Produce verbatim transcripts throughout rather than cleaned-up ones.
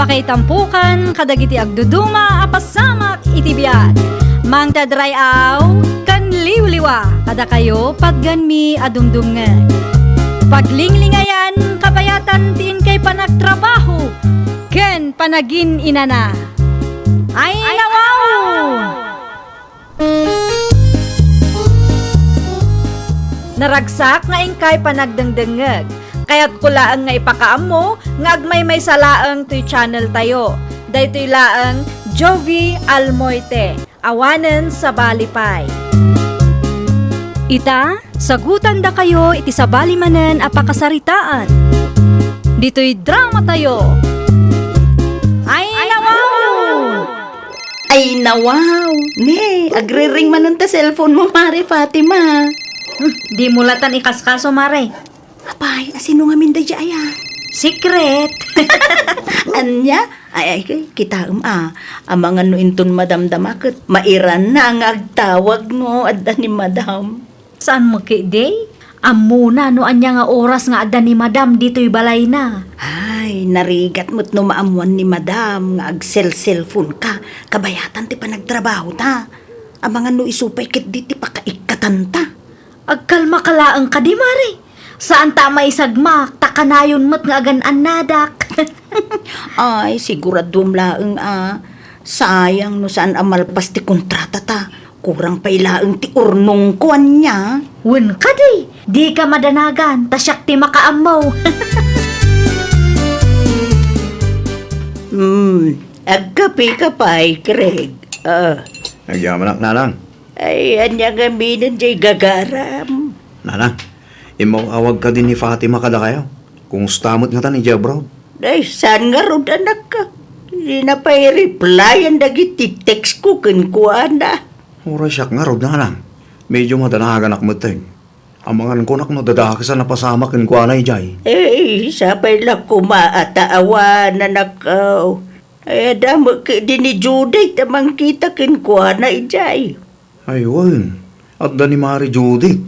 Kaitampukan kadagiti agduduma a pasamak iti biag. Mangted ray-aw ken liwliwa kadakayo patganmi a dumdumngeg. Paglinglingayan kabayatan ti inkay panagtrabaho ken panagin-inana. Ay, nawaw! Naragsak nga inkay panagdengdengngeg. Kayatko laeng nga ipakaammo nga agmaymaysa laeng toy channel tayo. Daytoy laeng Jovie Almoite, awanen sabali pay. Ita, sagutandakayo iti sabali manen a pakasaritaan. Ditoy drama tayo. Ay, nawaw! Ay, nawaw! Ne, agriring manen ta cellphone mo, Mare Fatima. Hmm, di mo latan ikaskaso, Mare. Apay, asino ngamin daydiay a? Secret! Ania? Ay, ay, kitaem a. Amangan no inton madamdama ket mairanna nga agtawag no adda ni madam. Saan mo ketdi? Ammona no ania nga oras nga adda ni madam ditoy balayna. Ay, narigat met no maammuan ni madam nga agselselfonka. Kabayatan ti panagtrabahota. Amangan no isu pay ketdi ti pakaikkatanta. Agkalmaka laeng kadi, Mare. Saanta a maisagmak, ta kanayon met nga agan-annadak. Ay, siguraduem laeng a. Sayang no saan a malpas ti kontratata. Kurang pay laeng ti urnongko, ania? Wen kadi, dika madanagan, ta siak ti makaammo. Hmm, agkapeka pay, Craig. Ah. Agyamanak, Nanang. Ay, ania ngaminen jay gagaram? Nanang, immaw-awag kadi ni Fatima kadakayo. Kumusta met ngata idiay abroad? Ay, saan ngarud, anak? Dina pay replyan dagiti text ko kenkuana. Uray siak ngarud, Nanang. Medyo madanaganak metten. Amangan ko no dadakesan a pasamak kenkuana idiay. Eh, sapay la koma a ta awan, anak. Ay, adda met ketdi ni Judith a mangkita kenkuana idiay. Ay, wen. Adda ni Mari Judith.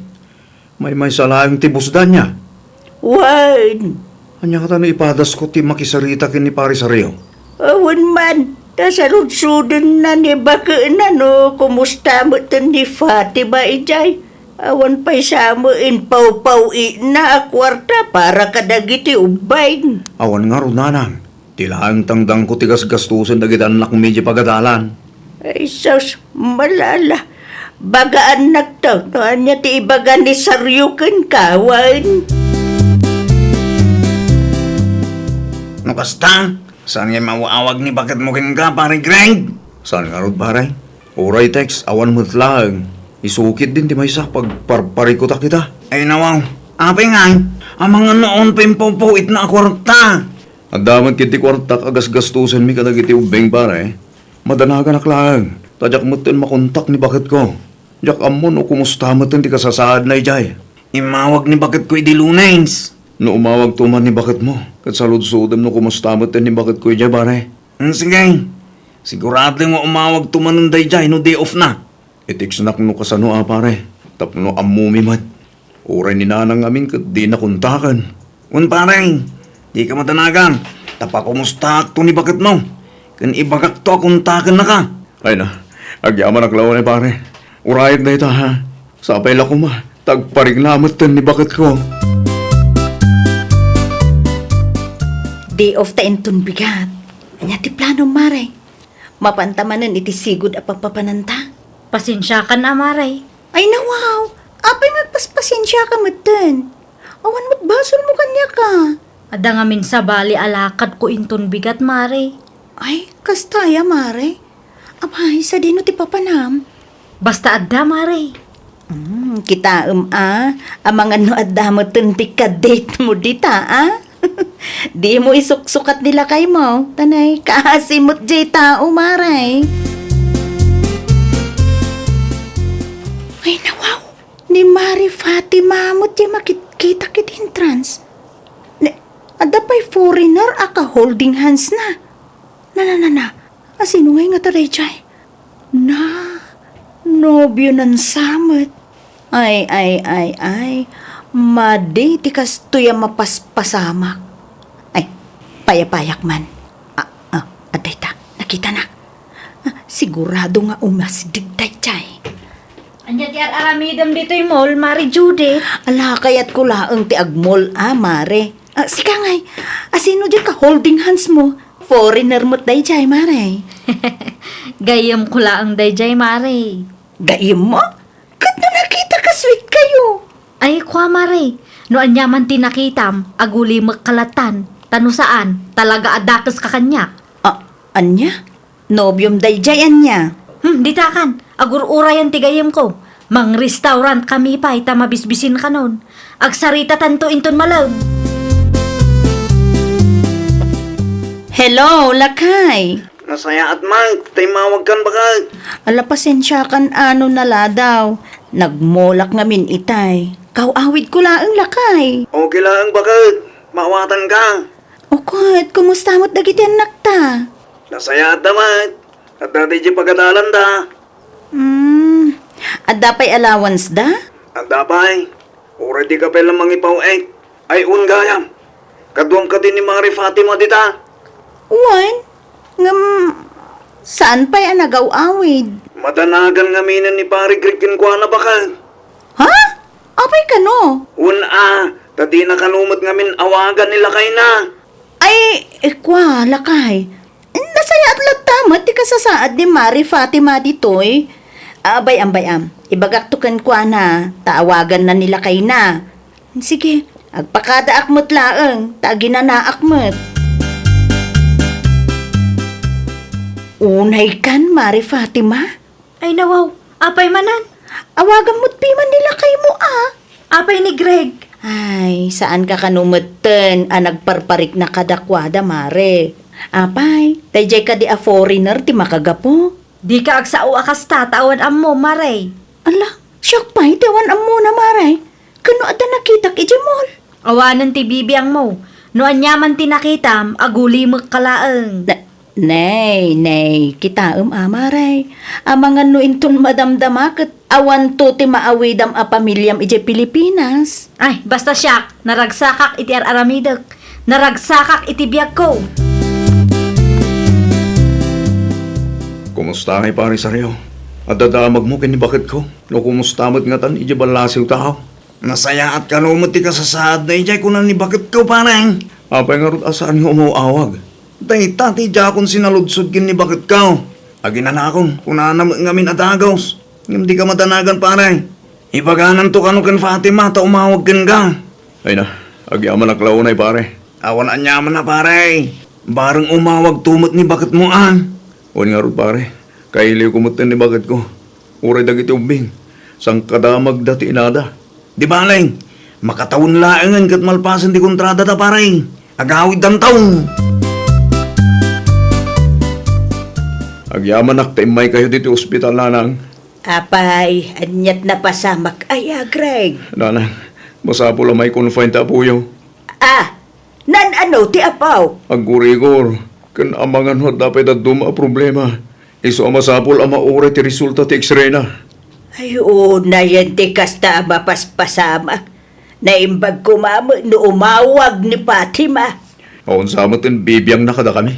Maymaysa laeng ti busdanna. Wen. Ania ngata no ipadasko ti makisarita ken ni Pari Sario? Awan man. Ta saludsodenna ni baketna no kumusta metten ni Fatima idiay. Awan pay sa met impawpaw-itna a kuarta para kadagiti ubbing. Awan ngarud, Nanang. Ti laeng tangtangko ti gasgastosen dagiti annakmi idiay pagadalan. Ay, sus, malala. Bagaannakto no ania ti ibaga ni Sario kenka, wen. No kasta, saan nga immaw-awag ni baketmo kenka, Pare Greg? Saan ngarud, pare? Uray text, awan met laeng. Isu ketdin ti maysa, pagparparikutak ita. Ay, nawaw. Apay ngay? Amangan no awan pay impawpaw-itna a kuarta. Adda met ketdi kuartak a gasgastosenmi kadagiti ubbing, pare. Madanaganak laeng, ta diak metten makontak ni baketko. Diak ammo no kumusta metten ti kasasaadna idiay. Immawag ni baketko idi Lunes. No umawagto man ni baketmo, ket saludsodem no kumusta metten ni baketko idiay, pare. Hmm, sige. Sigurado nga umawagto manen daydiay no day off na. I-textnak no kasano a, pare, tapno ammomi met. Uray ni Nanang ngamin ket dina kontaken. Wen, pare, dika madanagan, ta pakumustaakto ni baketmo, ken ibagakto a kontakennaka. Ay na, agyamanak laeng, pare. Urayek dayta, ha? Sapay la koma, ta agparikna metten ni baketko. Day off ta inton bigat. Ania ti planom, Mare? Mapanta manen iti sigud a papapananta? Pasensiakan a, Mare. Ay, nawaw! Apay nga agpaspasensiaka metten? Awan met basolmo kaniaka. Adda ngamin sabali a lakadko inton bigat, Mare. Ay, kasta aya, Mare? Apay, sadino ti papanam? Basta adda, Mare. Hmm, kitaem a, amangan no adda metten ti ka-date mo dita, a? Dimo isuksukat ni lakaymo, ta nay kaasi met jay tao, Mare. Ay, nawaw! Ni Mari Fatima met jay makitkitak iti entrance. Ne, adda pay foreigner a ka-holding hands na. Na, na, na, na. Asino ngay ngata daydiay? Na, nobionan sa met. Ay, ay, ay, ay. Madi ti kastoy a mapaspasamak. Ay, payapayak man. A-, Adda ita, nakitanak. Ah, sigurado nga umasdeg daydiay. Ania ti ar-aramidem ditoy mall, Mare Judith? Ala, kayatko laeng ti agmall a, Mare. Ah, sika ngay, asino diay ka-holding hands mo? Foreigner met daydiay, Mare. Gayyemko laeng daydiay, Mare. Gayyemmo? Ket no nakitak a sweet kayo? Ay, kua, Mare, no ania man ti nakitam, agulimek ka latan. Ta no saan, talaga a dakeska kaniak. Ah, ania? Nobiom daydiay ania? Hmm, ditakan, agur-urayan ti gayyemko. Mang-restaurant kami pay ta mabisbisin kanon. Agsaritatanto inton malem. Hello, lakay. Nasayaat, Mike. Ta immawagkan, baket. Ala, pasensiakan a no naladaw. Nagmolak ngamin itay. Kaw-awidko laeng, lakay. Okay laeng, baket. Maawatanka. O ket, kumusta met dagiti annakta? Nasayaatda met. Adda daydiay pagadalanda. Hmm. Adda pay allowance da? Adda pay. Uray dika pay la mangipaw-ek. Ay, un gayam. Kaduam kadi ni Mare Fatima dita? Wen, ngem saan pay a nagaw-awid? Madanagan ngaminen ni Pare Greg kenkuana, baket. Ha? Apay kano? Wen a, ta dina kano met ngamin awagan ni lakayna. Ay, eh, kua, lakay. Nasayaat latta met ti kasasaad ni Mare Fatima ditoy. Abay-am, bay-am. Ibagakto kenkuana, ta awaganna ni lakayna. Sige, agpakadaak met laeng, ta aginanaak met. Unaykan, Mare Fatima? Ay, nawaw, apay manen? Awagan met piman ni lakaymo, a. Apay ni Greg? Ay, saanka kano metten a nagparparikna kadakuada, Mare. Apay, daydiay kadi a foreigner ti makagapu? Dika agsao a kasta ta awan ammo, Mare. Ala, siak pay ti awan ammona, Mare. Ken no adda nakitak idiay mall? Awanen ti bibiangmo. No aniaman ti nakitam, agulimekka laeng. Na-, nay, nay, kitaem a, Mare. Amangan no inton madamdama ket awanto ti maawidam a pamiliam idiay Pilipinas. Ay, basta siak, naragsakak iti ar-aramidek. Naragsakak iti biagko. Kumusta ngay, Pare Sario? Adda damagmo ken ni baketko? No kumusta met ngatan idiay ballasiw tao? Nasayaat kano met ti kasasaadna idiay kuna ni baketko, pare. Apay ngarud a saan nga umaw-awag? Dayta ti diakon sinaludsod ken ni baketko. Aginanakon, kunana met ngamin a dagus. Ngem dika madanagan, pare. Ibagananto kano ken Fatima ta umawag kenka. Ay na, agyamanak la unay, pare. Awan aniamanna, pare. Bareng umawagto met ni baketmo, a. Wen ngarud, pare. Kailiwko metten ni baketko. Uray dagiti ubbing, sangkadamagda ti inada. Di bale, makatawen laengen ket malpasen ti kontradata, pare. Agawiddanto. Agyamanak ta immaykayo ditoy ospital, nanang. Apay, aniat napasamak aya, Greg? Nanang, masapul a mai-confine ti apoyo. Ah, naan-ano ti apaw? Aggurigor, ken amangan no adda pay dadduma a problema. Isu a masapul a mauray ti resulta ti X-ray na. Ay, unayen ti kasta a mapaspasamak. Naimbag koma met no umawag ni Fatima. Awan sa met ti bibiangna kadakami.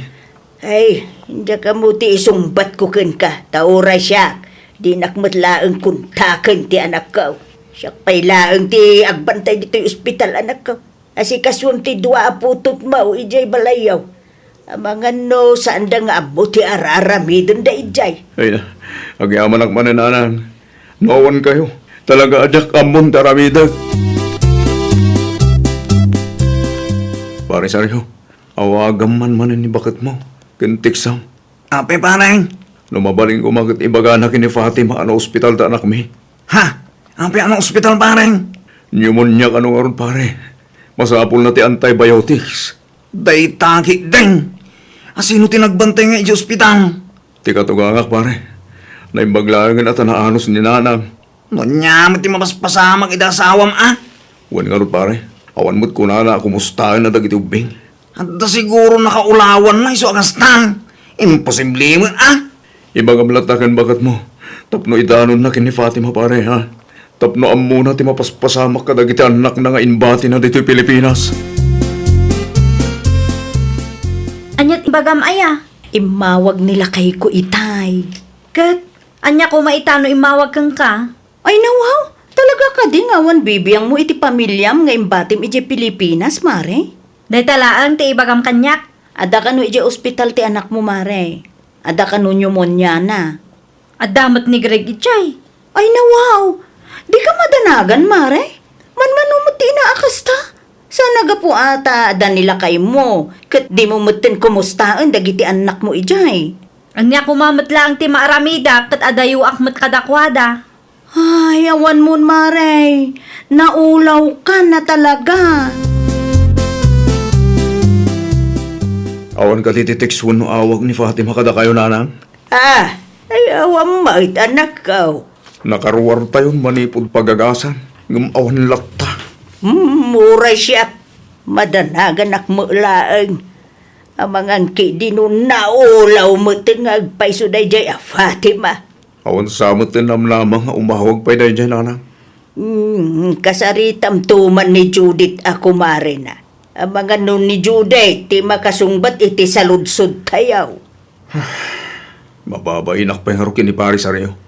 Ay, diak ammo ti isungbatko kenka, ta uray siak, dinak met laeng kontaken ti anakko. Siak pay laeng ti agbantay ditoy ospital, anakko. Asikasuem ti dua a putotmo idiay balayyo. Amangan no saanda nga ammo ti ar-aramidenda idiay. Ay na, agyamanak manen, nanang. No awan kayo, talaga a diak ammon ti aramidek. Pare Sergio, awagam man manen ni baketmo, ken tekstam. Apay, pare? No mabalin koma ket ibagana ken ni Fatima a naospital ti anakmi. Ha? Apay a naospital, pare? Pneumonia kano ngarud, pare. Masapulna ti antibiotics. Dayta ketdin. Asino ti nagbantay nga idiay ospital? Ti katugangak, pare. Naimbag laengen a ta naanus ni nanang. No ania met ti mapaspasamak iti asawam, a? Wen ngarud, pare. Awan met kunana a kumustaenna dagiti ubbing. Adda siguro nakaulawanna isu a kasta. Imposible met, a? Ibagam latta ken baketmo tapno idanonna ken ni Fatima, pare, ha? Tapno ammona ti mapaspasamak kadagiti annakna nga imbatina ditoy Pilipinas. Ania ti ibagam aya? Immawag ni lakayko itay. Ket ania koma ita no immawag kenka? Ay, nawaw! Talaga kadi nga awan bibiangmo iti pamiliam nga imbatim idiay Pilipinas, Mare? Dayta laeng ti ibagam kaniak. Adda kano idiay ospital ti anakmo, Mare? Adda kano pneumoniana? Adda met ni Greg idiay. Ay, nawaw! Dika madanagan, Mare? Manmano met ti ina a kasta? Saan a gapu a ta adda ni lakaymo, ket dimo metten kumustaen dagiti annakmo idiay? Ania koma met laeng ti maaramidak ket adayoak met kadakuada. Ay, awanmon, Mare. Naulawkan a talaga. Awan kadi ti text wenno awag ni Fatima kadakayo, Nanang? Ah, ay, awan met, anakko. Nakaruartayon manipud pagagasan, ngem awan latta. Hmm, uray siak. Madanaganak met laeng. Amangan ketdi no naulaw met nga agpayso daydiay a Fatima. Awan sa met ti namnama nga umawag pay daydiay, Nanang. Hmm, kasaritamto man ni Judith a kumarena. Amangan no ni Judith ti makasungbat iti saludsodtayo. Mababainak pay ngarud ken ni Pare Sario.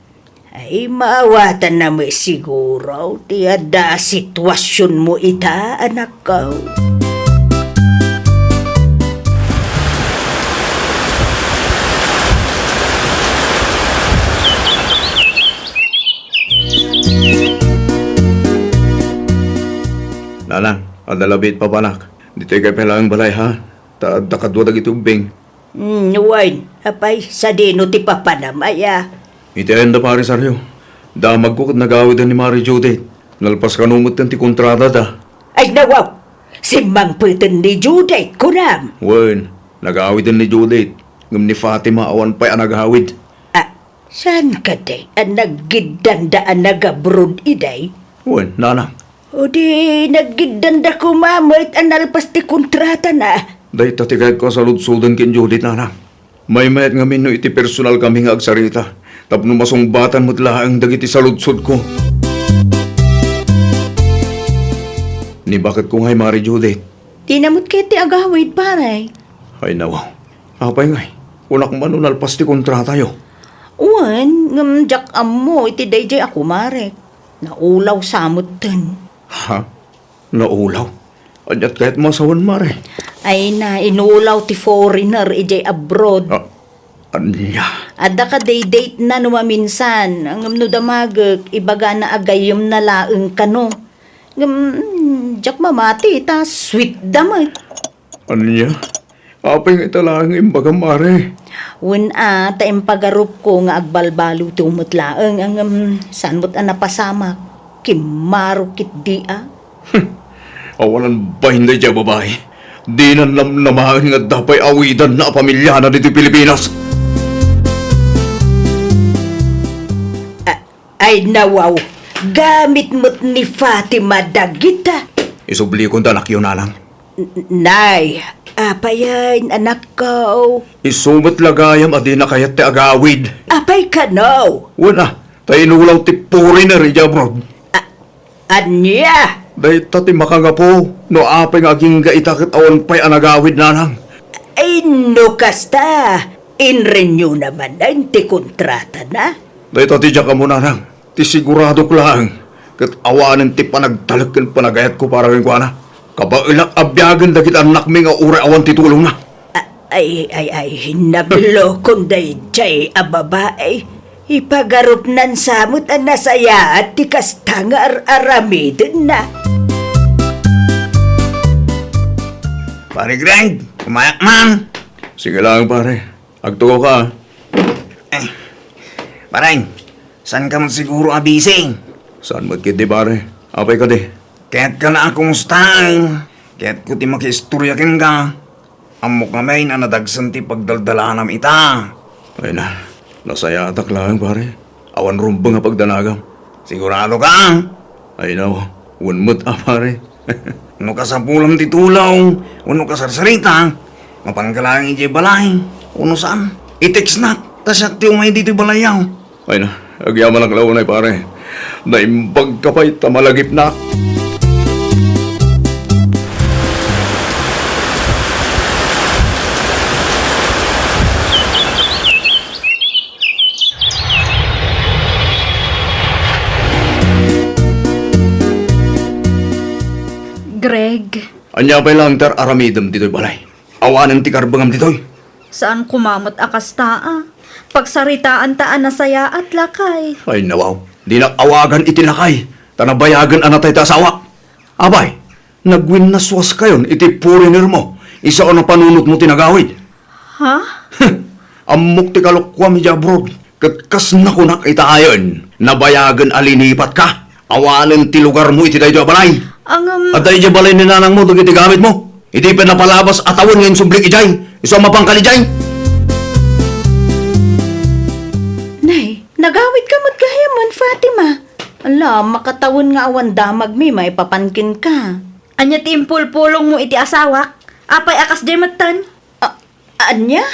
Ay, maawatanna met siguro ti adda a situasionmo ita, anakko. Nanang, adda labi ti papanak. Ditoy kay pay laeng balay, ha? Ta adda kadua dagiti ubbing. Hmm, wen, apay, sadino ti papanam aya? Iti ayan da, Pare Sario, damagko ket nagawiden ni Mare Judith. Nalpas kano metten ti kontradada. Ay, nawaw! Simmangpeten ni Judith, kunam? Wen, nagawiden ni Judith, ngem ni Fatima awan pay a nagawid. Ah, saan kadi a naggiddanda a nag-abroad idiay? Wen, Nanang. O di, naggiddanda koma met a nalpas ti kontratana. Dayta ti kayatko a saludsoden ken Judith, Nanang. Maymayat ngamin no iti personal kami nga agsarita tapno masungbatan met laeng dagiti saludsodko. Ni baketko ngay, Mare Judith? Dina met ket ti agawid, pare. Ay, nawaw. Apay ngay? Kunak man no nalpas ti kontratayo. Wen, ngem diak ammo iti daydiay a kumarek. Naulaw sa metten. Ha? Naulaw? Aniat kayat masawen, Mare? Ay na, inulaw ti foreigner idiay abroad. Ah, ania? Adda kadi date na no maminsan, ngem no damagek, ibagana a gayyemna laeng kano. Ngem, diak mamati, ta sweet da met. Ania? Apay nga ita laeng nga imbagam, Mare? Wen a, ta impagarupko nga agbalbaliwto met laeng, ngem saan met a napasamak. Kimmaro ketdi a. Awanan bain daydiay a babai. Dinan namnamaen nga adda pay awidanna a pamiliana ditoy Pilipinas. A-, ay, nawaw, gamit met ni Fatima dagita. Isublikon ta, anakyo, Nanang. N-, nay, apay a, anakko? Isu met la gayam a dina kayat ti agawid. Apay kano? Wen a, ta inulaw ti foreigner idiay abroad. A-, ania? Dayta ti makangapu no apay nga agingga ita ket awan pay a nagawid, Nanang. Ay, no kasta, inrenew na manen ti kontratana? Dayta ti diak ammo, Nanang. Ti siguradok laeng ket awanen ti panagtalek ken panagayatko para kenkuana. Kabaelak a biagen dagiti annakmi nga uray awan ti tulongna. A-, ay, ay, ay, naglokon daydiay a babai. Ipagarupnan sa met a nasayaat ti kasta nga ar-aramidenna. Pare Greg, kumayak man. Sige lang, pare. Agtugaw ka, ah. Eh, Pareng, saan ka man siguro a busy? Saan met ketdi, pare? Apay kadi? Kayatka la a kumustaen. Kayatko ti makiistorya kenka. Ammok ngamin a nadagsen ti pagdaldalanam ita. Ay na, nasayaatak laeng, pare. Awan rumbeng a pagdanagam. Sigurado ka? Ay na, wen met a, pare. No kasapulam ti tulaw, wenno kasarsarita, mapanka laeng idiay balay, wenno saan, i-textnak, ta siak ti umay ditoy balayyo. Ay na, agyamanak la unay, pare. Naimbagka pay ta malagipnak. Ania pay laeng ti ar-aramidem ditoy balay? Awanen ti karbengam ditoy? Saan koma met a kasta, a. Pagsaritaanta a nasayaat, lakay. Ay, nawaw. Dinak awagan iti lakay, ta nabayagen a natay ti asawak. Apay, nagwinnaswaskayon iti foreigner mo, isu a napanunotmo ti nagawid. Ha? Ammok ti kalokuam idiay abroad, ket kas nakunak ita ayen, nabayagen a linipatka. Awanen ti lugarmo iti daytoy a balay. Ngem, adda idiay balay ni nanangmo dagiti gamitmo. Idi pay napalabas a tawen nga insublik idiay, isu a mapangkal idiay. Nay, nagawidka met gayam, Fatima. Ala, makatawen nga awan damagmi maipapan kenka. Ania ti impulpulongmo iti asawak? Apay a kasdiay metten? A-, ania?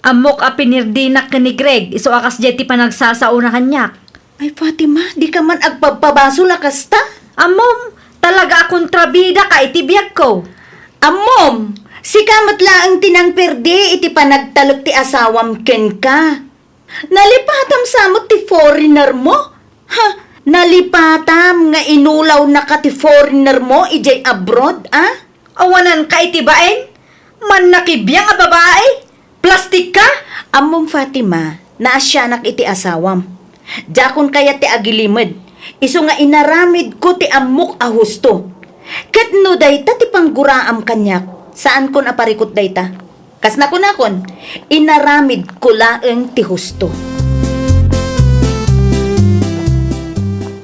Ammok a pinirdinak ken ni Greg, isu a kasdiay ti panagsasaona kaniak. Ay, Fatima, dika man agpabpabasol a kasta? Ammom, talaga a kontrabidaka iti biagko. Ammom, sika met laeng ti nangperdi iti panagtalek ti asawam kenka. Nalipatam sa met ti foreigner mo? Ha, nalipatam nga inulawnaka ti foreigner mo idiay abroad, a? Awananka iti bain? Mannakibiang a babai? Plastikka? Ammom, Fatima, naasianak iti asawam. Diakon kayat ti agilimed, isu nga inaramidko ti ammok a husto. Ket no dayta ti pangguraam kaniak, saankon a parikut dayta. Kas nakunakon, inaramidko laeng ti husto.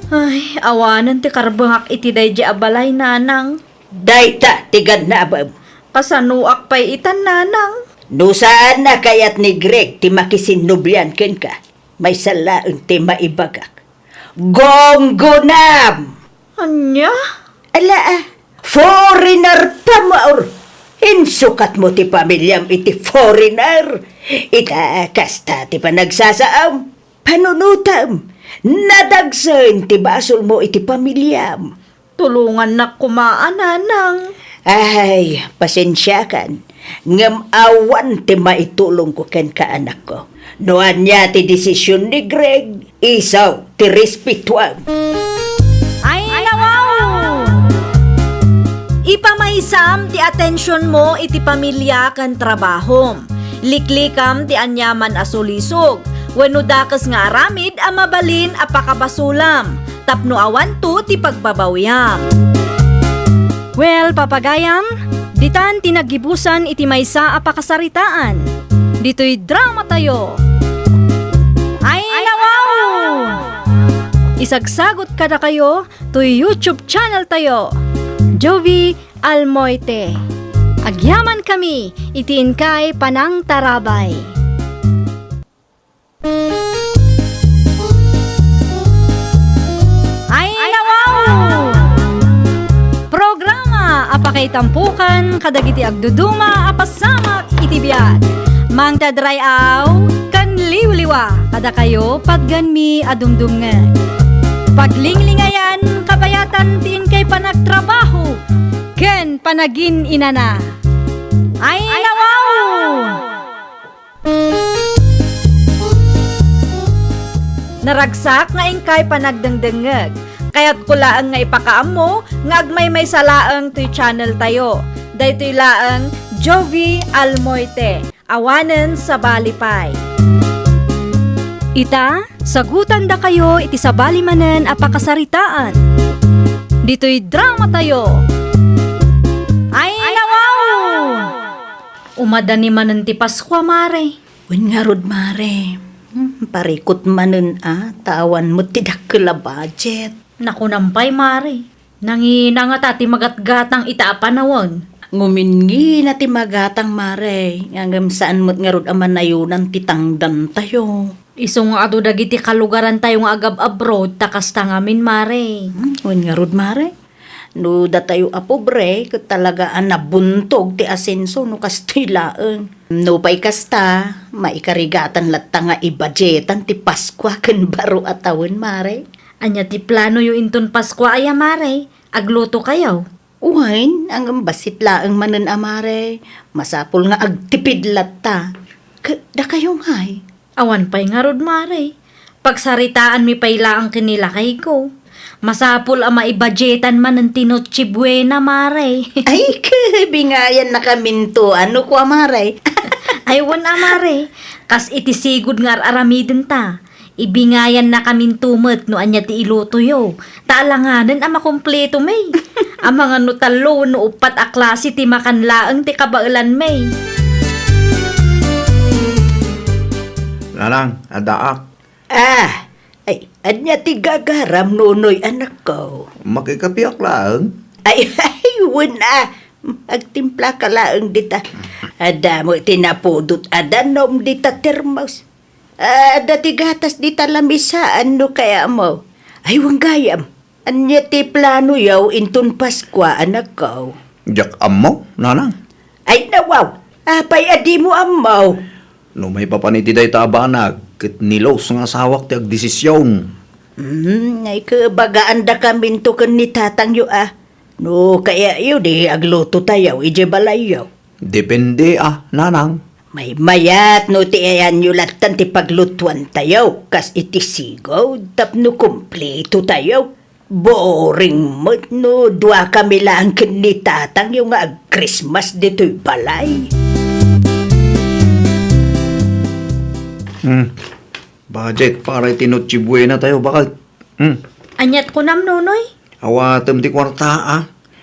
Ay, awanen ti karbengak iti daydi a balay, nanang. Dayta ti gannabem. Kasanoak pay itan, nanang? No saan a kayat ni Greg ti makisinnublian kenka, maysa laeng ti maibagak. Gunggunam! Ania? Ala, a, foreigner pay, maur. Insukatmo ti pamiliam iti foreigner. Ita, kasta ti panagsasaam, panunotam. Nadagsen ti basolmo iti pamiliam. Tulongannak koma a, nanang. Ay, pasensiakan, ngem awan ti maitulongko kenka, anakko. No ania ti desisyon ni Greg, isu ti respetuam. Ay, nawaw! Ipamaysam ti atensionmo iti pamilya ken trabahom. Liklikam ti aniaman a sulisog wenno dakes nga aramid a mabalin a pakabasolam tapno awanto ti pagbabawiam. Well, papagayam, ditan ti naggibusan iti maysa a pakasaritaan. Ditoy dramatayo. Ay, nawaw! Isagsagot kadakayo toy YouTube channel tayo, Jovie Almoite. Agyamankami iti inkay panangtarabay. Ay, nawaw! Programa a pakaitampokan kadagiti agduduma a pasamak iti biag. Mangted ray-aw ken liwliwa kadakayo patgenmi a dumdumngeg. Paglinglingayan kabayatan ti inkay panagtrabaho ken panagin-inana. Ay, nawaw! Naragsak nga inkay panagdengdengngeg. Kayatko laeng nga ipakaammo nga agmaymaysa laeng toy channel tayo. Daytoy laeng Jovie Almoite. Awanen sabali pay. Ita, sagutandakayo iti sabali manen a pakasaritaan. Ditoy dramatayo. Ay, nawaw! Umadani manen ti Paskua, mare. Wen ngarud, mare. Hmm, parikut manen a, ta awan met ti dakkel a budget. Nakunam pay, mare. Nangina ngata ti magatgatang ita a panawen. Ngumin ngina ti magatang, mare. Ngem saan met ngarud a manayonan ti tangdantayo. Isu nga adu dagiti kalugarantayo nga agab-abroad, ta kasta ngamin, mare. Hmm, wen ngarud, mare. No datayo a pobre, ket talaga a nabuntog ti asenso no kastoy laeng. Nupay kasta, maikarigatan latta nga ibajetan ti Paskua ken baro a tawen, mare. Ania ti planoyo inton Paskua aya, mare? Aglutokayo? Wen, ngem bassit laeng manen a, mare. Masapul nga agtipid latta. Ket dakayo ngay? Awan pay ngarud, mare. Pagsaritaanmi pay laeng ken ni lakayko. Masapul a maibudgetan manen ti Noche Buena, Mare. Ay, ke, bingayannakaminto. Ano kua, Mare? Ay, wen a, Mare. Kas iti sigud nga ar-aramidenta, ibingayannakaminto met no ania ti ilutoyo. Ta alanganen a makumpleto mi. Amangan no tallo wenno uppat a klase ti makan laeng ti kabaelanmi. Nanang, addaak. Ah, ay, ania ti gagaram, Nonoy, anakko? Makikapiak laeng. Ay, ay, wen a. Agtimplaka laeng dita. Adda met ti napudot a danum dita termos. Adda ti gatas dita lamisaan no kayatmo. Ay, wen gayam. Ania ti planoyo inton Paskua, anakko? Diak ammo, nanang. Ay, nawaw! Apay a dimo ammo? No maipapan iti dayta a banag, ket ni Luz nga asawak ti agdesision. Hmm, ay, kebagaandakaminto ken ni tatangyo a. No kayatyo, di aglutotayo idiay balayyo. Depende a, nanang. Maymayat no ti ayanyo lattan ti paglutuantayo, kas iti sigud tapno kumpletotayo. Boring met no duakami laeng ken ni tatangyo nga ag-Christmas ditoy balay. Hmm. Budget para iti Noche Buena tayo, bakal. Hmm. Aniat kunam, Nonoy? Awatem ti kuarta, a.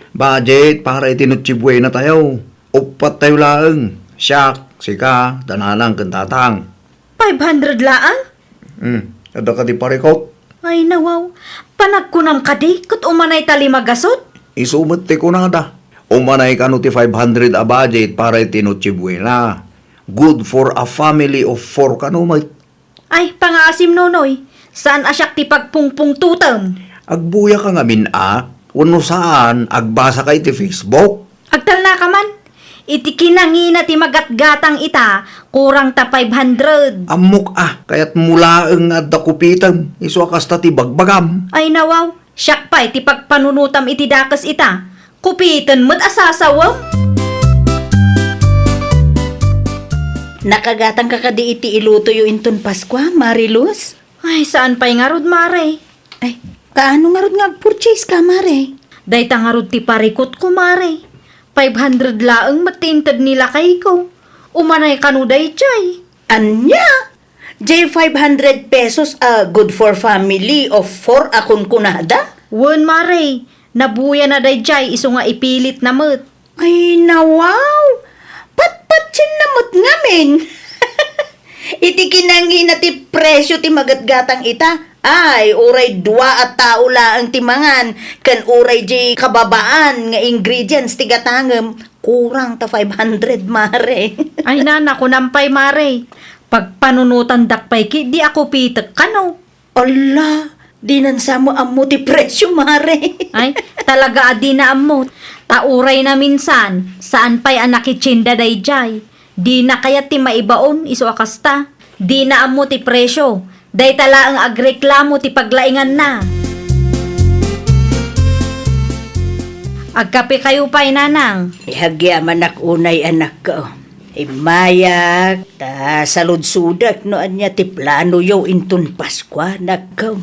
Budget para iti Noche Buena tayo. Uppat tayo laeng. Siak, sika, da nanang ken tatang. Five hundred laeng? Hmm, adda kadi parikot? Ay, nawaw. Panagkunam kadi, ket umanay ta lima gasut? Isu met ti kunada. Umanay kano ti five hundred a budget para iti Noche Buena. Good for a family of four kano met. Ay, pangaasim, Nonoy. Saan a siak ti pagpungpungtotem? Agbuyaka ngamin a, wenno saan, agbasaka iti Facebook. Agtalnaka man. Iti kinangina ti magatgatang ita, kurang ta five hundred. Ammok a, kayatmo laeng nga adda kupitem, isu a kasta ti bagbagam. Ay nawaw, siak pay ti pagpanunotam iti dakes ita. Kupiten met a sasawem. Nakagatangka kadi iti ilutoyo inton Paskua, Mare Luz? Ay, saan pay ngarud, Mare. Ay, kaano ngarud nga agpurchase ka, Mare? Dayta ngarud ti parikutko, Mare. Five hundred laeng met ti inted ni lakayko. Umanay kano daydiay. Ania? Diay five hundred pesos a good for family of four a kunkunada? Wen, Mare. Nabuyana daydiay isu nga ipilitna met. Ay, nawaw! Patpatienna met ngamin! Iti kinangina ti presio ti magatgatang ita. Ay, uray dua a tao laeng ti mangan, ken uray diay kababaan nga ingredients ti gatangem, kurang ta five hundred, Mare. Ay, nana, kunam pay, Mare. Pagpanunotandak pay ketdi a kupitek kano. Ala, dinan sa met ammo ti presio, Mare. Ay, talaga a dina ammo. Ta uray naminsan, saan pay a nakitienda daydiay. Dina kayat ti maibaon, isu a kasta. Dina ammo ti presio. Dayta laeng agreklamo ti paglainganna. Agkapekayo pay, nanang. Agyamanak unay, anakko. Immayak, ta saludsodek no ania ti planoyo inton Paskua, anakko.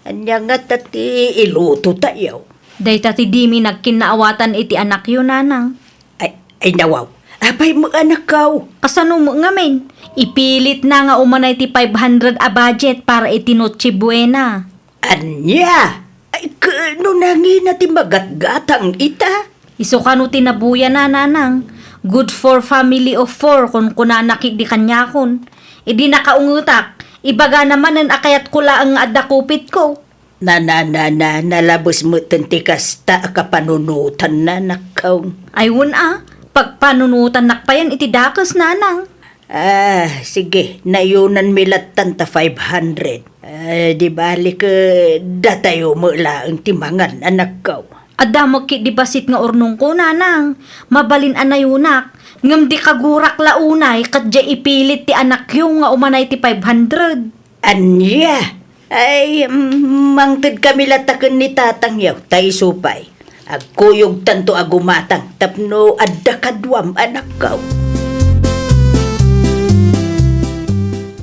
Ania ngata ti ilutotayo? Dayta ti dimi nagkinnaawatan iti anakyo, nanang. Ay, ay, nawaw. Apay met, anakko? Kasano met ngamin? Ipilitna nga umanay ti five hundred a budget para iti Noche Buena. Ania? Ay, ket no nangina ti magatgatang ita? Isu kano ti nabuyana, nanang. Good for family of four, kunkunana ketdi kaniakon. Idi nakaungetak, ibagana manen a kayatko laeng nga adda kupitko. Na, na, na, na, nalabes metten ti kasta a kapanunotanna, anakko. Ay, wen a, pagpanunotannak payen iti dakes, nanang. Ah, sige, nayunanmi lattan ta five hundred. Ah, di bale, eh, datayo met laeng ti mangan, anakko. Adda met ketdi bassit nga urnongko, nanang. Mabalin a nayunak. Ngem di kagurak la unay, ket diay ipilit ti anakyo nga umanay ti five hundred. Ania? Ay, mm, mangtedkami latta ken ni tatangyo, ta isu pay. Agkuyogtanto a gumatang tapno adda kaduam, anakko.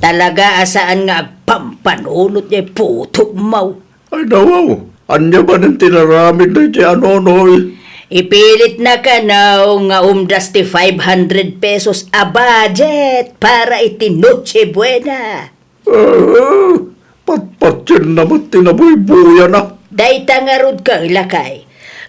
Talaga a saan nga agpampanunot diay putotmo. Ay, nawaw. Ania manen ti inaramidna idiay a Nonoy? Ipilitna kano nga umdas ti five hundred pesos a budget para iti Noche Buena. Ah, patpatienna met ti nabuybuyana. Dayta ngarud, lakay.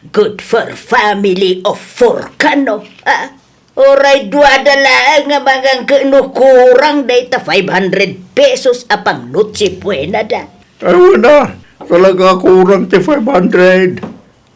Good for family of four kano. Ah, uray duada laeng nga mangangke no kurang dayta five hundred pesos a pang-Noche Buena da. Ay, wen a, talaga kurang ti five hundred.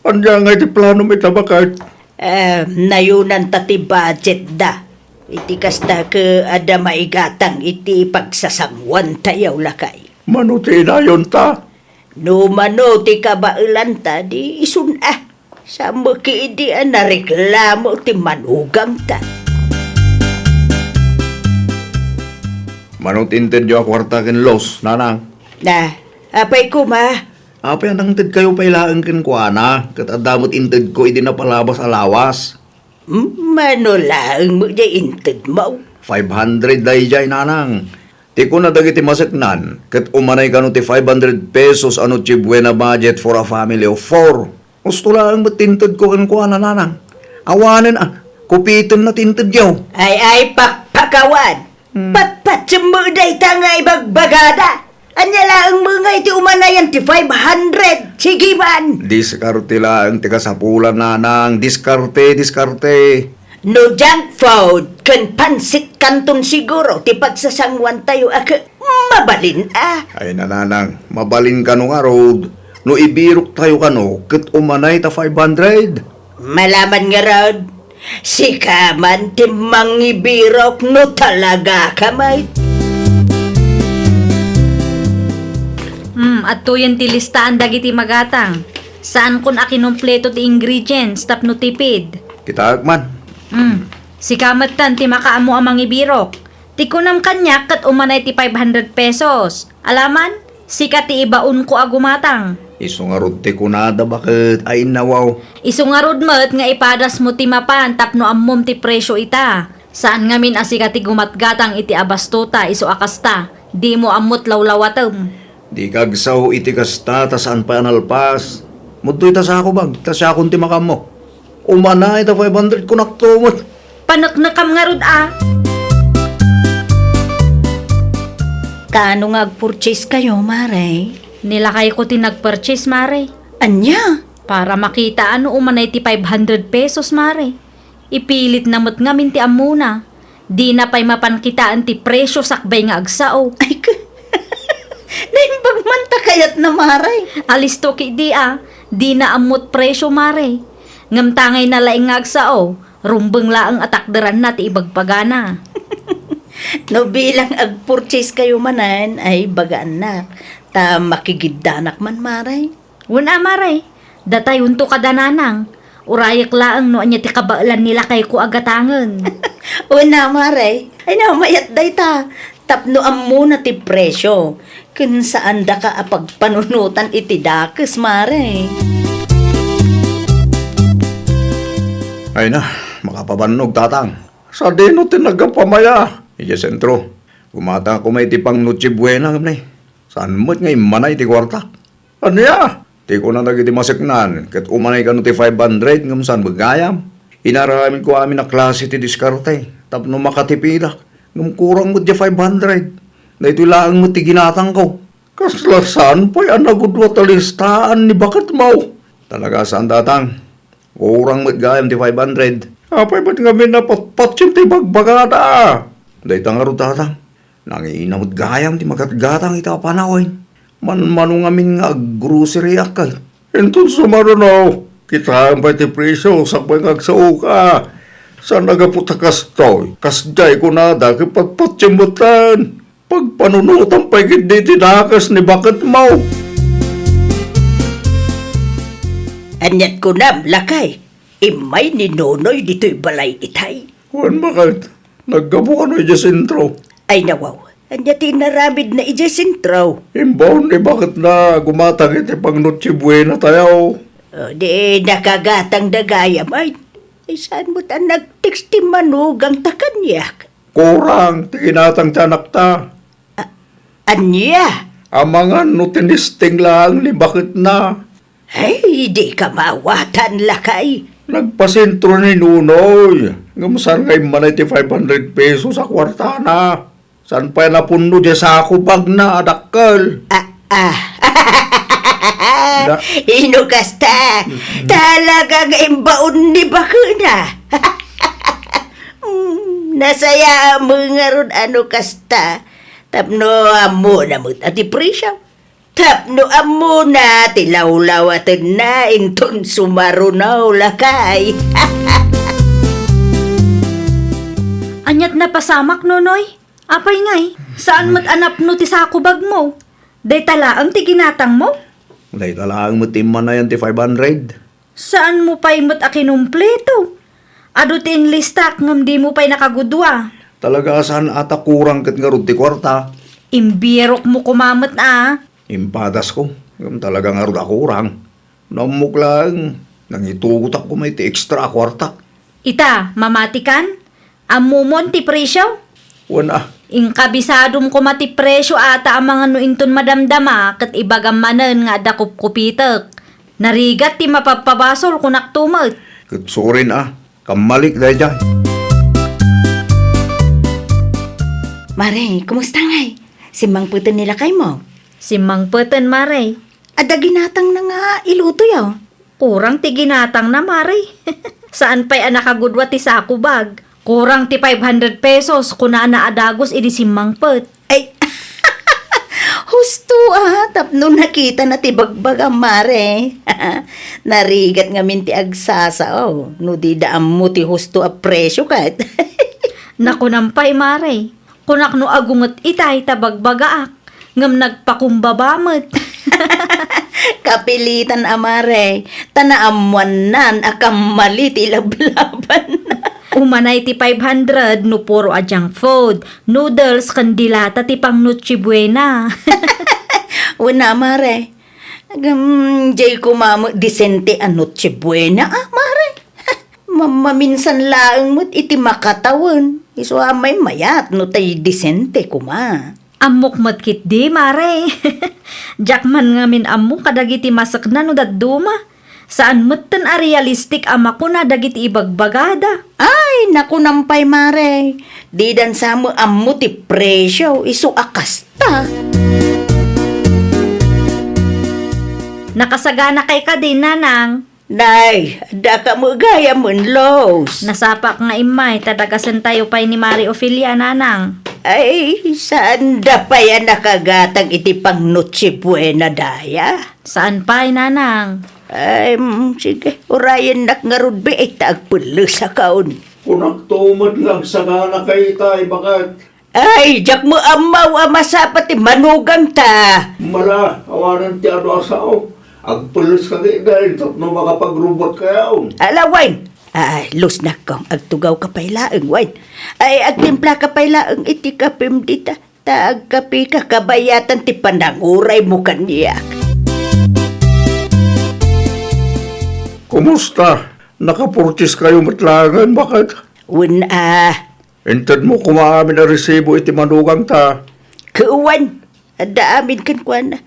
Ania ngay ti planom ita, baket? Ah, nayunanta ti budget da. Iti kasta ket adda maigatang iti pagsasanguantayo, lakay. Mano ti inayonta? No mano ti kabaelanta, di isun a. Saan met idi a nareklamo ti manugangta. Mano ti intedyo a kuarta ken Los, nanang? Na, apay koma? Apay a nangtedkayo pay laeng kenkuana, ket adda met intedko idi napalabas a lawas? Hmm, mano laeng met diay intedmo? Five hundred daydiay, nanang. Ti kuna dagiti maseknan, ket umanay kano ti five hundred pesos a Noche Buena budget for a family of four. Husto laeng met ti intedko kenkuana, nanang. Awanen a, kupitenna ti intedyo. Ay, ay, pakpakawan. Hmm. Patpatiem met dayta nga ibagbagada. Ania laeng met ngay ti umanayan ti five hundred? Sige man. Diskarte laeng ti kasapulan, nanang. Diskarte, diskarte. No junk food ken pansit canton siguro ti pagsasanguantayo a ke-, mabalin a. Ay, nanang, mabalin kano ngarud. No ibiroktayo kano, ket umanay ta five hundred. Malaman ngarud, sika man ti mangibirok no talaga ka met. Hmm, adtoyen ti listaan dagiti magatang. Saankon a kinumpleto ti ingredients tapno tipid. Kitaek man. Hmm, sika metten ti makaammo a mangibirok. Ti kunam kaniak ket umanay ti five hundred pesos. Alaman, sika ti ibaonko a gumatang. Isu ngarud ti kunada, baket, ay nawaw. Isu ngarud met nga ipadasmo ti mapan tapno ammom ti presio ita. Saan ngamin a sika ti gumatgatang iti abastota isu a kasta, dimo ammot lawlawatem. Dika agsao iti kasta ta saan pay a nalpas. Mudtoy ta sako bag, ta siakon ti makaammo. Umanay ta five hundred kunakto met. Paneknekam ngarud a. Kaano nga agpurchase kayo, Mare? Ni lakayko ti nagpurchase, Mare. Ania? Para makita no umanay ti five hundred pesos, Mare. Ipilitna met ngamin ti ammona. Dina pay mapan kitaen ti presio sakbay nga agsao. Ay, k-, naimbag man ta kayatna, Mare. Alisto ketdi a, dina ammot presio, Mare. Ngem tangayna laeng nga agsao, rumbeng laeng a takderanna ti ibagbagana. No bilang agpurchase kayo manen, ay bagaannak, ta makigiddanak man, Mare. Wen a, Mare, datayonto kada nanang. Urayek laeng no ania ti kabaelan ni lakayko a gatangen. Wen a, Mare, ay namayat dayta. Tapno ammona ti presio, ken saandaka a pagpanunotan iti dakes, Mare. Ay na, makapabannog, tatang. Sadino ti nagapamaya? Idiay sentro. Gumatang koma iti pang Noche Buena, ngem ne, saan met nga immanay ti kuartak. Ania? Ti kuna dagiti maseknan, ket umanay kano ti five hundred ngem saan met gayam. Inaramidko amin a klase ti diskarte tapno makatipidak, ngem kurang met ti five hundred. Daytoy laeng met ti ginatangko. Kasla saan pay a nagudua ta listaan ni baketmo? Talaga saan, tatang. Kurang met gayam ti five hundred. Apay met ngamin a patpatiem ti bagbagada? Dayta ngarud, tatang. Nangina met gayam ti magatgatang ita a panawen. Manmano ngamin nga aggrocery-ak kay. Inton sumaruno, kitaem pay ti presio sakbay nga agsaoka. Saan a gapu ta kastoy, kasdiay kunada ket patpatiem metten. Pagpanunotam pay ketdi ti dakes ni baketmo. Aniat kunam, lakay? Immay ni Nonoy ditoy balay itay. Wen, baket. Naggapu kano idiay sentro? Ay, nawaw. Ania ti inaramidna idiay sentro? Imbaon ni baketna gumatang iti pang Noche Buena tayo. O, di nakagatangda gayam, ay. Ay, saan met a nag-text ti manugangta kaniak? Kurang ti ginatang ti anakta. A-, ania? Amangan no tinesting laeng ni baketna. Ay, di ka maawatan, lakay. Nagpasentro ni Nonoy. Ngem saan nga immanay ti five hundred pesos a kuartana? Saan pay a napunno diay sako bagna a dakkel? Ah, ah. Da- Ino kasta? Mm-mm. Talaga nga imbaon ni bakena. Mm, nasayaat ngarud a no kasta. Tapno ammona met a ti presyo. Tapno ammona ti lawlawatenna inton sumaruno, lakay. Aniat napasamak, Nonoy? Apay ngay, saan met a napno ti sako bagmo? Dayta laeng ti ginatangmo? Dayta laeng met ti immanayan ti five hundred. Saanmo pay met a kinumpleto? Adu ti inlistak ngem dimo pay nakagudua. Talaga a saan a ta kurang ket ngarud ti kuarta. Imbirokmo koma met a. Impadasko, ngem talaga ngarud a kurang. No ammok laeng, nangitugotak koma iti extra a kuarta. Ita, mamatikan? Ammomon ti presyo? Wen a. Inkabisadom koma ti presyo ata amangan no inton madamdama ket ibagam manen nga adda kupkupitek. Narigat ti mapabpabasol, kunakto met. Ket surin a, kammalik daydiay. Mare, kumusta ngay? Simmangpeten ni lakaymo? Simmangpeten, Mare. Adda ginatangna nga ilutoyo? Kurang ti ginatangna, Mare. Saan pay a nakagudua ti sako bag. Kurang ti five hundred pesos, kunana a dagus idi simmangpet. Ay, husto a, tapno nakitana ti bagbagam, Mare. Narigat ngamin ti agsasao, no dida ammo ti husto a presyo ket. Nakunam pay, Mare. Kunak no agunget itay ta bagbagaak, ngem nagpakumbaba met. Kapilitan a, Mare, ta naammoannan a kammali ti lablabanna. Umanay ti five hundred no puro a junk food, noodles, ken dilata ti pang Noche Buena. Wen a, Mare. Agam, jay koma met disente a Noche Buena, a, Mare. Mamaminsan laeng met iti makatawen. Isu a maymayat no tay disente koma. Ammok met ketdi, Mare. Diak man ngamin ammo kadagiti masekna no dadduma. Saan metten a realistic a makuna dagiti ibagbagada. Ay, nakunam pay, Mare. Didan sa met ammo ti presyo, isu a kasta. Nakasaganakay kadi, Nanang? Nay, adda ka met gayam, Los. Nasapak nga immay, ta dagasentayo pay ni Mari Ofelia, Nanang. Ay, saanda pay a nakagatang iti pang Noche Buena daya? Saan pay, Nanang. Ay, mm, sige, urayennak ngarud, bi, ta agpellesakon. Kunakto met nga agsaganakay itay, baket. Ay, diak met ammo a masapa ti manugangta. Mala, awanen ti adu a sao. Agpelleska ketdin tapno makapagrumbot kayaon. Ala, wen. Ay, Los, nakkong, agtugawka pay laeng, wen. Ay, agtimplaka pay laeng iti kapem dita. Ta agkapeka kabayatan ti pananguraymo kaniak. Kumusta? Nakapurtiskayo met laengen, baket? Wen a. Intedmo koma amin a resibo iti manugangta. Wen, adda amin kenkuana.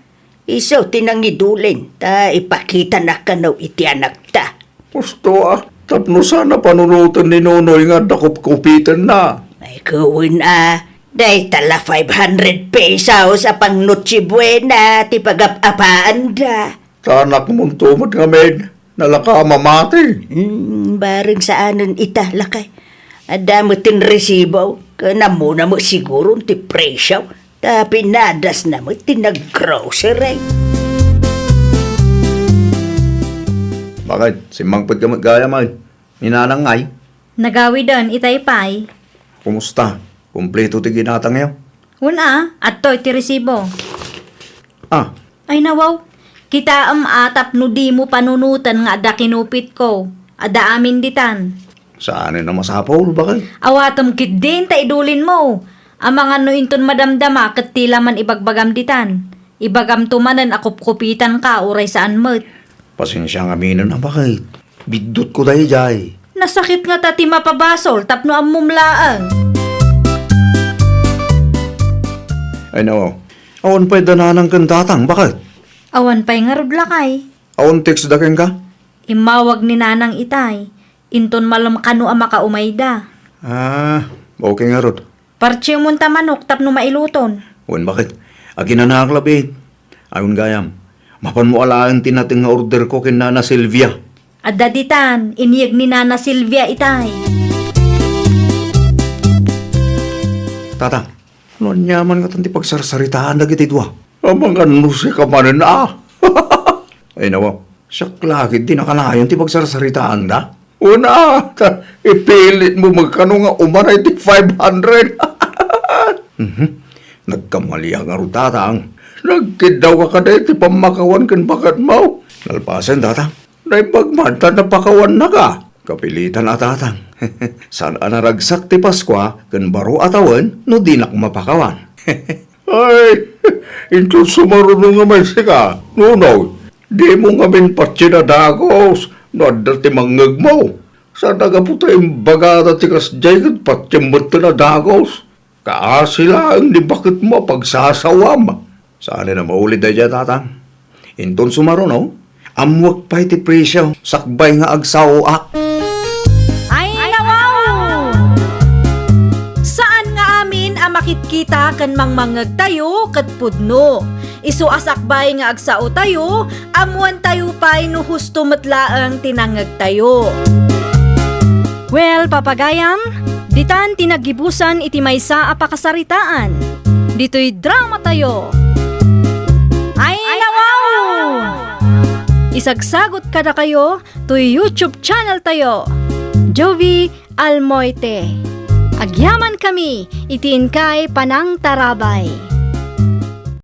Isu ti nangidulin, ta ipakitanak kano iti anakta. Husto a, tapno saan a panunoten ni Nonoy nga adda kupkupitenna. Ay, wen a, dayta la five hundred pesos a pang Noche Buena ti pagap-apaanda. Ta anakmonto met ngamin, nalaka a mamati. Hmm, bareng saanen ita, lakay. Adda met ti resibo, ken ammona met siguron ti presyo. Ta pinadasna met ti naggrocery. Baket, simmangpetka met gayam, ay. Ni Nanang ngay? Nagawiden, itay pay. Kumusta? Kumpleto ti ginatangyo? Wen a, adtoy ti resibo. Ah. Ay, nawaw. Kitaem a tapno dimo panunoten nga adda kinupitko. Adda amin ditan. Saanen a masapul, baket? Awatem ketdin ta idulinmo. Amangan no inton madamdama ket ti la man ibagbagam ditan. Ibagamto manen a kupkupitanka uray saan met. Pasensia ngaminen a baket. Biddutko daydiay. Nasakit ngata ti mapabasol tapno ammom laeng. Ay, nao. Awan pay da Nanang ken Tatang, baket? Awan pay ngarud, lakay. Awan text da kenka? Immawag ni Nanang itay. Inton malem kano a makaumayda. Ah, okay ngarud. Partsiem ta manok tapno mailuton. Wen, baket? Aginanaak labi. Ayon gayam, mapanmo alaen ti nateng nga order ko ken Nana Silvia. Adda ditan, inyeg ni Nana Silvia itay. Tatang, no aniaman ngatan ti pagsarsaritaan dagiti dua? Amangan no sika manen a. Ay, nawa, siak la ketdi nakanayon ti pagsarsaritaanda. Una, ta ipilitmo met kano nga umanay ti five hundred. Mhm. Nagkamaliak ngarud, Tatang. Nagkiddawka kadi ti pammakawan ken baketmo. Nalpasen, Tatang. Naimbag man ta napakawannaka. Kapilitan a, Tatang. Saan a naragsak ti Paskua ken baro a tawen no dinak mapakawan. Ay, inton sumaruno ngamin sika, Nonong, dimo ngamin patien a dagus no adda ti mangngegmo. Saan a gapu ta imbagada ti kasdiay ket patiem metten a dagus. Kaasi laeng ni baketmo a pagsasawam. Saanen a maulid daydiay, Tatang. Inton sumaruno, ammoek pay ti presio sakbay nga agsaoak. Ay, nawaw! Saan nga amin a makitkita ken mangmangngegtayo ket pudno. Isu a sakbay nga agsaotayo, ammoantayo pay no husto met laeng ti nangngegtayo. Well, papagayam, ditan ti naggibusan iti maysa a pakasaritaan. Ditoy dramatayo. Ay, nawaw! Isagsagot kadakayo toy YouTube channel tayo, Jovie Almoite. Agyaman kami iti inkay panangtarabay.